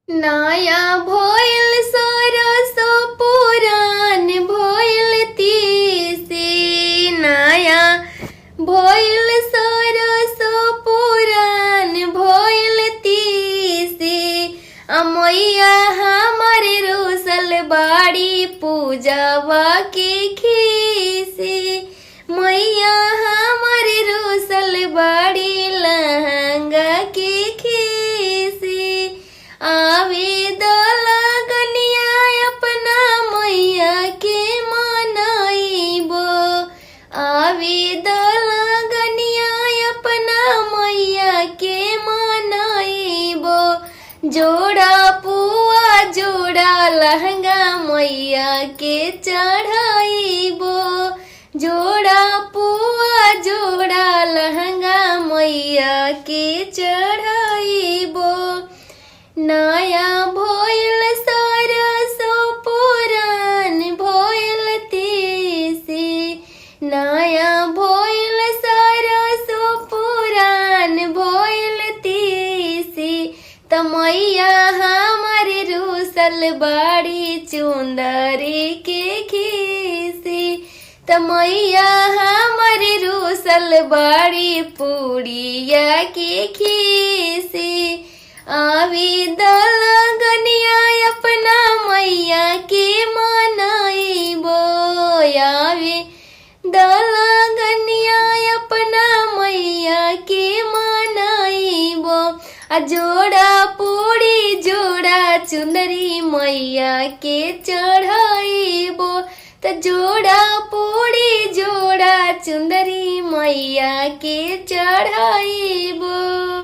नया भइल सरसो पुरान भइल तीसी, नया भइल सरसो पुरान भइल तीसी। अमैया हमर रोसल बाड़ी पूजावा के खीसी, मैया हमर रोसल बाड़ी लहंगा के खीसी। आवे दलगनिया अपना मैया के मनाइबो, आवे दलगनिया अपना मैया के मनाइबो। जोड़ा पुआ जोड़ा लहंगा मैया के चढ़ाइबो, जोड़ा पुआ जोड़ा लहंगा मैया के चढ़ाइबो। नया भइल सरसो पुरान भइल तीसी, नया भइल सरसो पुरान भइल तीसी। त मैया हमर रूसल बाड़ी चुंदरी के खीसी, त मैया हमर रूसल बाड़ी पूड़िया के खीसी। आवी दलगनिया अपना मैया के मनाइबो, आवी दलगनिया अपना मैया के मनाइबो। आ जोड़ा पूड़ी जोड़ा चुनरी मैया के चढ़ाइबो, त जोड़ा पूड़ी जोड़ा चुनरी मैया के चढ़ाइबो।